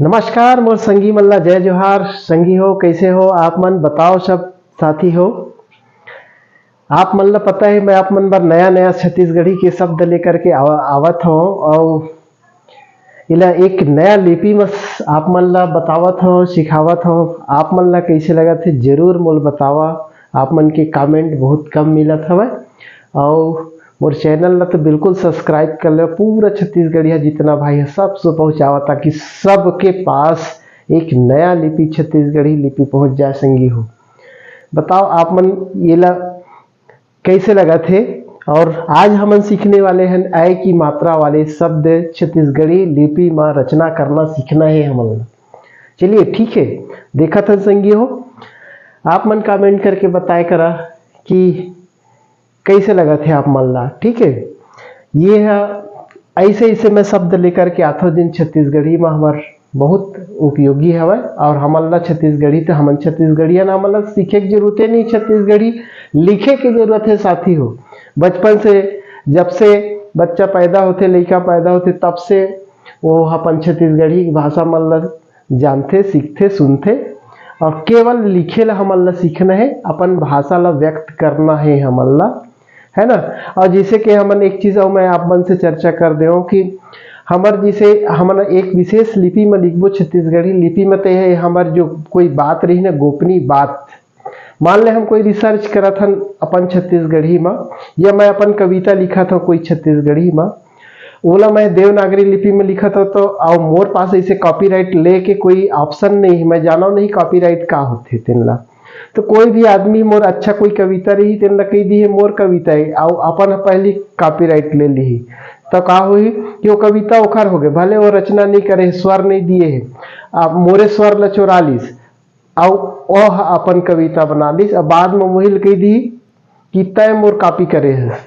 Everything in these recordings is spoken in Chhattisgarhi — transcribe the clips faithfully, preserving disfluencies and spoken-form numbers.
नमस्कार मोर संगी मन ला, जय जोहार। संगी हो, कैसे हो आप मन? बताओ सब साथी हो। आप मन ला पता है, मैं आप मन बर नया नया छत्तीसगढ़ी के शब्द लेकर के आवा-, आवत हूँ और इला एक नया लिपि में आप मन ला बतावत हूँ, सिखावत हूँ। आप मन ला कैसे लगत है, जरूर मोल बतावा। आप मन के कमेंट बहुत कम मिलत हवय और मोर चैनल ला तो बिल्कुल सब्सक्राइब कर लो। पूरा छत्तीसगढ़िया जितना भाई है, सबसे पहुँचावा, ताकि सबके पास एक नया लिपि, छत्तीसगढ़ी लिपि पहुँच जाए। संगी हो, बताओ आप मन ये ला कैसे लगत है? और आज हमन सीखने वाले हैं ऐ की मात्रा वाले शब्द छत्तीसगढ़ी लिपि में रचना करना सीखना है हमन ला। चलिए ठीक है, देखत हन संगी हो, आप मन कमेंट करके बताए करा कि कैसे लगत है आप मन ला। ठीक है, ये है ऐसे ऐसे मैं शब्द लेकर के आथव जिन छत्तीसगढ़ी में हमार बहुत उपयोगी हवय और हमन ला छत्तीसगढ़ी तो हमन छत्तीसगढ़िया ना, हमन ला सीखे के जरूरते नहीं, छत्तीसगढ़ी लिखे के जरूरत है साथी हो। बचपन से, जब से बच्चा पैदा होथे, लइका पैदा होथे, तब से वो अपन छत्तीसगढ़ी भाषा मन ला जानथे, सीखथे, सुनथे और केवल लिखे ला हमन ला सीखना है, अपन भाषा ला व्यक्त करना है हमन ला, है ना। और जैसे कि हमन एक चीज और मैं आप मन से चर्चा कर दे हूँ कि हमर जैसे हमन एक विशेष लिपि में लिखबो, छत्तीसगढ़ी लिपि में, ते है हमर जो कोई बात रही ना, गोपनीय बात, मान ले हम कोई रिसर्च करत हन अपन छत्तीसगढ़ी में, या मैं अपन कविता लिखत हूँ कोई छत्तीसगढ़ी में, ओला मैं देवनागरी लिपि में लिखत हूँ तो, और मोर पास ऐसे कॉपीराइट लेके कोई ऑप्शन नहीं है, मैं जाना नहीं कॉपीराइट का होथे तेन ला। तो कोई भी आदमी मोर अच्छा कोई कविता रही, तेन ला कह दी है मोर कविता है, और अपन पहली कॉपीराइट ले ली, तो का होही कि वो कविता ओखर हो गए, भले वो रचना नहीं करे, स्वर नहीं दिए है, आप मोरे स्वर ला चुरा लीस, और वह अपन कविता बना लीस, और बाद में वही कह दी कि तय मोर कॉपी करे है,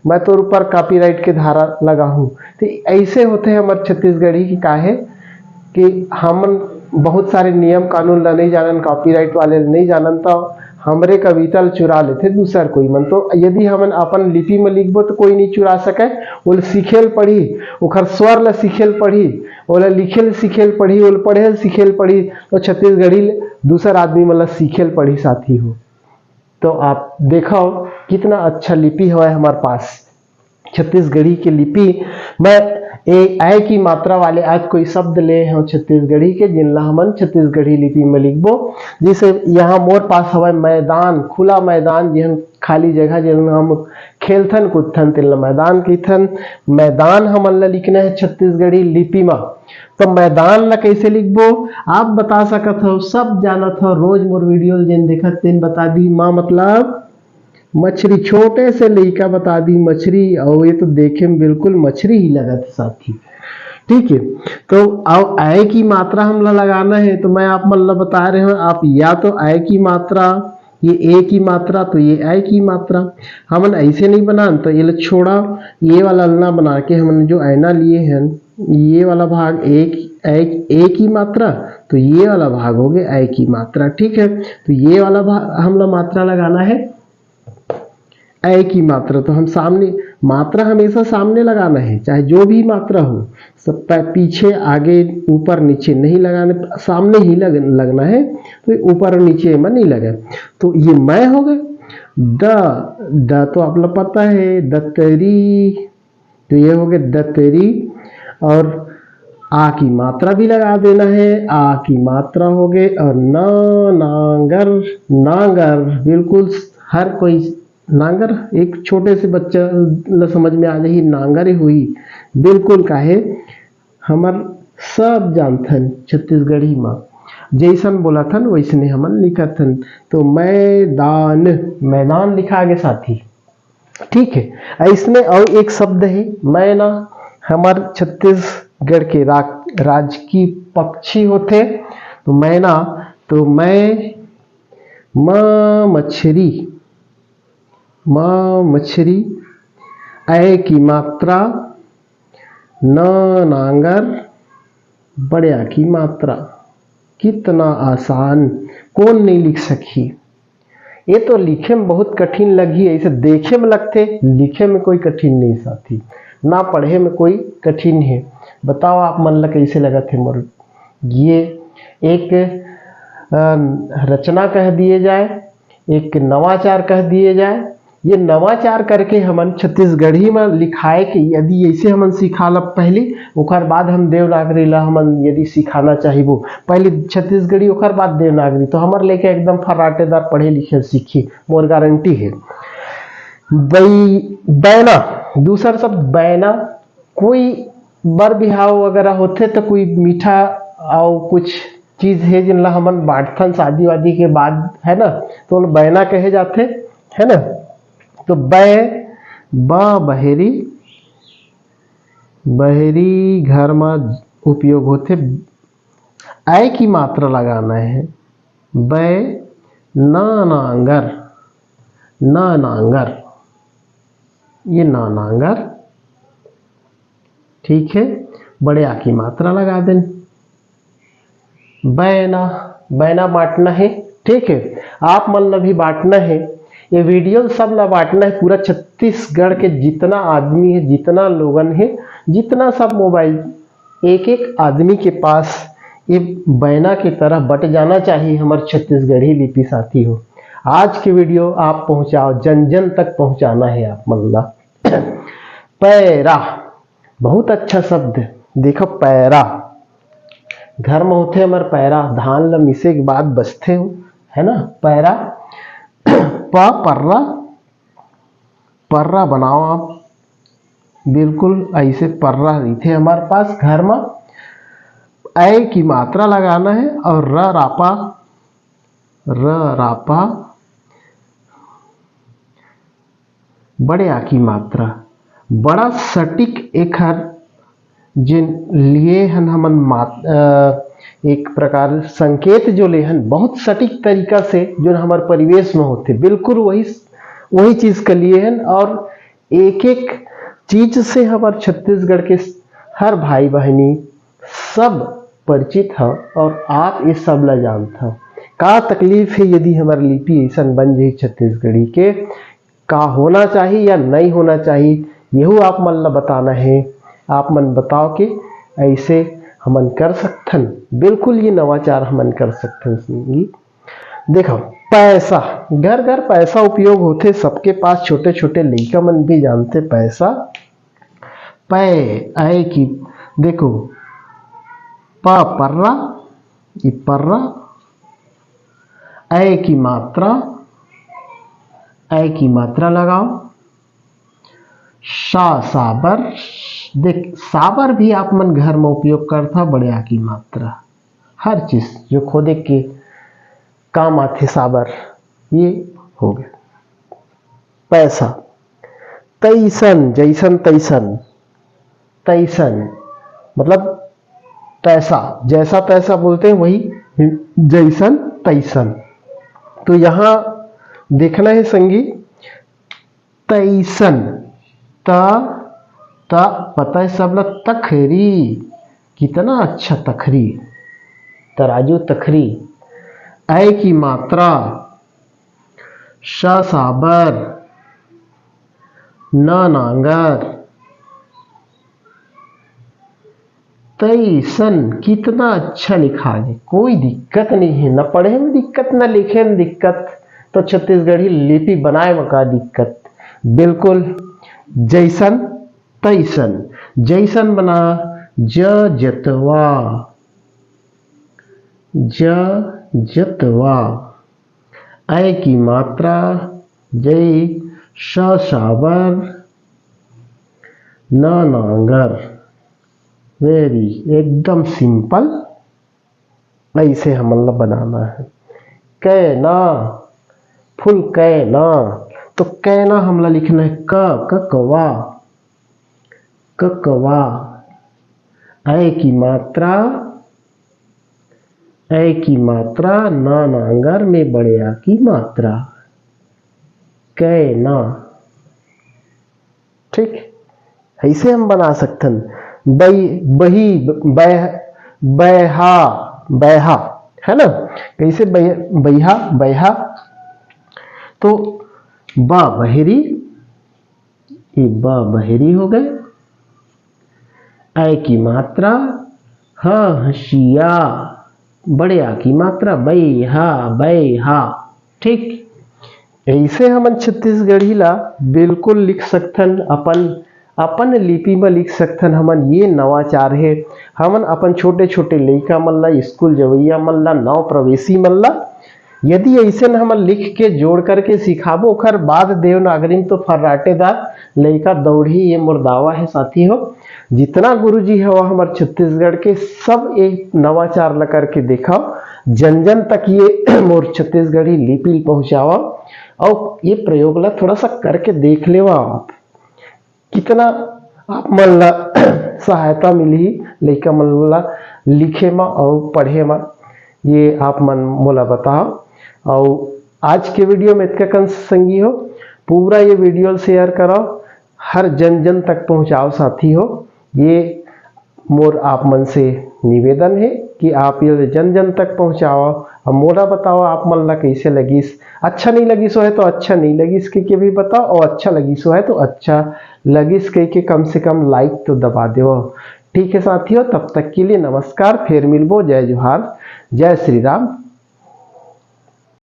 मैं तोर ऊपर कॉपीराइट के धारा लगा हूँ। तो ऐसे होते हैं हमारे छत्तीसगढ़ी की, काहे कि हमन बहुत सारे नियम कानून ला नहीं जानन, कॉपीराइट वाले ला नहीं जानन, तो हमरे कविता ला चुरा लेथे दूसर कोई मन। तो यदि हमन अपन लिपि में लिखबो तो कोई नहीं चुरा सके, ओला सीखेल पढ़ी, ओखर स्वर ला सीखेल पढ़ी, ओला लिखेल सीखेल पढ़ी, ओला पढ़ेल सीखेल पढ़ी, तो छत्तीसगढ़ी ले दूसर आदमी मन ला सीखेल पढ़ी साथी हो। तो आप देखो कितना अच्छा लिपि हवय हमारे पास छत्तीसगढ़ी के लिपि। मैं ए ऐ की मात्रा वाले आज कोई शब्द ले हूँ छत्तीसगढ़ी के, जिनला हमन छत्तीसगढ़ी लिपि में लिखबो। जैसे यहाँ मोर पास हवय मैदान, खुला मैदान, जिहन खाली जगह, जिहन हम खेलथन कूदथन, तेन ला मैदान कहिथन। मैदान हमन ला लिखना है छत्तीसगढ़ी लिपि में। तो मैदान ला कैसे लिखबो, आप बता सकत हो, सब जानत हो, रोज मोर वीडियो जेन देखत तेन बता दी। माँ मतलब मछरी, छोटे से लइका बता दी मछरी, और ये तो देखे में बिल्कुल मछरी ही लगत है साथी। ठीक है, तो अब ऐ की मात्रा हमला लगाना है, तो मैं आप मन ला बता रहे हूँ, आप या तो ऐ की मात्रा, ये ए की मात्रा, तो ये ऐ की मात्रा, हमन ऐसे नहीं बनान, तो ये ला छोड़ा, ये वाला ना बना के हमन जो ऐना लिए हैं, ये वाला भाग एक, ऐ, ए की मात्रा, तो ये वाला भाग हो गया ऐ की मात्रा। ठीक है, तो ये वाला भाग हमला मात्रा लगाना है, ऐ की मात्रा, तो हम सामने, मात्रा हमेशा सामने लगाना है, चाहे जो भी मात्रा हो, सब पै-, पीछे, आगे, ऊपर, नीचे नहीं लगाने, सामने ही लग, लगना है। तो ऊपर और नीचे में नहीं लगे। तो ये मैं हो गए, द, द तो आप लोग पता है, दतरी, तो ये हो गए दतरी। और आ की मात्रा भी लगा देना है, आ की मात्रा हो गए। और ना, नांगर, नांगर, बिल्कुल हर कोई नांगर, एक छोटे से बच्चा ला समझ में आ जाही, नांगर ही हुई। बिल्कुल, काहे हमर सब जानथन छत्तीसगढ़ी मा, जैसन बोलथन वैसने हमन लिखथन। तो मैदान, मैदान लिखा आगे साथी। ठीक है, ऐसने और एक शब्द है मैना, हमार छत्तीसगढ़ के रा-, राजकीय पक्षी होथे। तो मैना, तो मैं, म मछरी, म मछरी, ऐ की मात्रा, न नांगर, बड़या की मात्रा। कितना आसान, कौन नहीं लिख सकही? ये तो लिखे में बहुत कठिन लगही, ऐसे देखे में लगथे, लिखे में कोई कठिन नहीं साथी, ना पढ़े में कोई कठिन है। बताओ आप मन ला कैसे लगत है मोर ये एक, अ, रचना कह दिए जाए, एक नवाचार कह दिए जाए। ये नवाचार करके हमन छत्तीसगढ़ी में लिखाए के यदि ऐसे हमन सिखालब पहली, ओकर बाद हम देवनागरी ला हमन यदि सिखाना चाहिबो, पहले छत्तीसगढ़ी, ओकर बाद देवनागरी, तो हमर लइका एकदम फर्राटेदार पढ़े लिखे सीखी, मोर गारंटी है। बै-, बैना, दूसर शब्द बैना, कोई बर बिहाव वगैरह होथे तो कोई मीठा अउ कुछ चीज हे जिनला हमन बांटथन शादी वादी के बाद, है ना, तो ओला बैना कहे जाथे, है ना। तो बै, ब बहेरी, बहेरी घर म उपयोग होथे। ऐ की मात्रा लगाना है, बै ना नांगर, ना नांगर, ये ना नांगर, ठीक है, बड़े आ की मात्रा लगा देन। बैना, बैना बांटना है, ठीक है, आप मन ला भी बांटना है। ये वीडियो सब ला बांटना है, पूरा छत्तीसगढ़ के जितना आदमी है, जितना लोगन है, जितना सब मोबाइल, एक एक आदमी के पास ये बैना की तरह बट जाना चाहिए हमर छत्तीसगढ़ी लिपि, साथी हो। आज के वीडियो आप पहुंचाओ, जन जन तक पहुंचाना है आप मन ला। पैरा, बहुत अच्छा शब्द। देखो, पैरा घर में होथे हमर, पैरा धान ल मिसे के बाद बचथे, है ना, पैरा। प पर्रा, पर्रा बनाओ आप, बिल्कुल ऐसे पर्रा रहिथे हमारे पास घर में। ऐ की मात्रा लगाना है और र रापा, र रापा, बड़े आ की मात्रा, बड़ा सटीक एखर जेन लिए हन हमन मात-, अ, एक प्रकार संकेत जो ले हन बहुत सटीक तरीका से, जो हमर परिवेश में होथे, बिल्कुल वही, वही चीज के लिए हन। और एक एक चीज से हमर छत्तीसगढ़ के हर भाई बहिनी सब परिचित ह और आप ये सब ला जानत ह। का तकलीफ है यदि हमर लिपि ऐसन बन जाही छत्तीसगढ़ी के, का होना चाहिए या नहीं होना चाहिए, यहू आप मन ला बताना है। आप मन बताओ कि ऐसे हमन कर सकथन। बिल्कुल, ये नवाचार हमन कर सकथन संगी। देखो, पैसा, घर घर पैसा उपयोग होथे, सबके पास, छोटे छोटे लइका मन भी जानथे पैसा। पै, ऐ की, देखो, प पर्रा, ई पर्रा, ऐ की मात्रा, ऐ की मात्रा लगाओ। शा साबर, देख, साबर भी आप मन घर में उपयोग करथा, बड़े आ की मात्रा। हर चीज जो खोदे के काम आथे साबर, ये हो गया। पैसा, तैसन, जैसन तैसन, तैसन मतलब तैसा, जैसा तैसा बोलते हैं वही, जैसन तैसन। तो यहाँ देखना है संगी, तैसन, त, त, पता है सब लोग, तखरी, कितना अच्छा तखरी, तराजू तखरी। ऐ की मात्रा, श साबर, न नांगर। तैसन कितना अच्छा लिखा है, कोई दिक्कत नहीं है, न पढ़े में दिक्कत, न लिखे में दिक्कत। तो छत्तीसगढ़ी लिपि बनाए में का दिक्कत? बिल्कुल जैसन तैसन। जैसन बना, ज जतवा, ज जतवा। ऐ की मात्रा, जै, श साबर, न नांगर। वेरी, एकदम सिंपल। ऐसे हमन ला बनाना है। कैना, फुल कैना। तो कैना हमला लिखना है क, क कवा, क कवा। ऐ की मात्रा, ऐ की मात्रा, न नांगर में बड़े आ की मात्रा। कैना। ठीक, ऐसे हम बना सकथन। बै, बही, बै, बैहा, बैहा, है ना? कैसे बै, बैहा, बैहा। तो ब बहेरी, ये ब बहेरी हो गए। ऐ की मात्रा, ह हसिया, बड़े आ की मात्रा, बै हा, बै हा। ठीक, ऐसे हमन छत्तीसगढ़ी ला बिल्कुल लिख सकथन, अपन, अपन लिपि म लिख सकथन। हमन ये नवाचार हे, हमन अपन छोटे-छोटे लइका मन ला, स्कूल जवइया मन ला, नव प्रवेशी मन ला, यदि ऐसे न हमन लिख के जोड़ करके सिखाबो, ओकर बाद देवनागरी म तो फर्राटेदार लइका दौड़ही, ये मोर दावा हे साथी हो। जितना गुरुजी हवा हमर छत्तीसगढ़ के, सब एक नवाचार ला करके देखाओ, जन जन तक ये मोर छत्तीसगढ़ी लिपि ल पहुंचावा, और ये प्रयोग ला थोड़ा सा करके देख लेवा आप, कितना आप मन ला सहायता मिलही लइका मन ला लिखे म और पढ़े म, ये आप मन मोला बताओ। और आज के वीडियो में इतका कन संगी हो, पूरा ये वीडियो शेयर कराओ, हर जन जन तक पहुंचाओ साथी हो। ये मोर आप मन से निवेदन हे कि आप ये जन जन तक पहुंचाओ। अब मोला बताओ, आप मन ला कैसे लगिस? अच्छा नहीं लगिस हो है तो अच्छा नहीं लगिस के, के भी बताओ, और अच्छा लगिस हो है तो अच्छा लगिस कह के कम से कम लाइक तो दबा देवो। ठीक है साथियों, तब तक के लिए नमस्कार, फिर मिलबो। जय जोहार, जय श्री राम।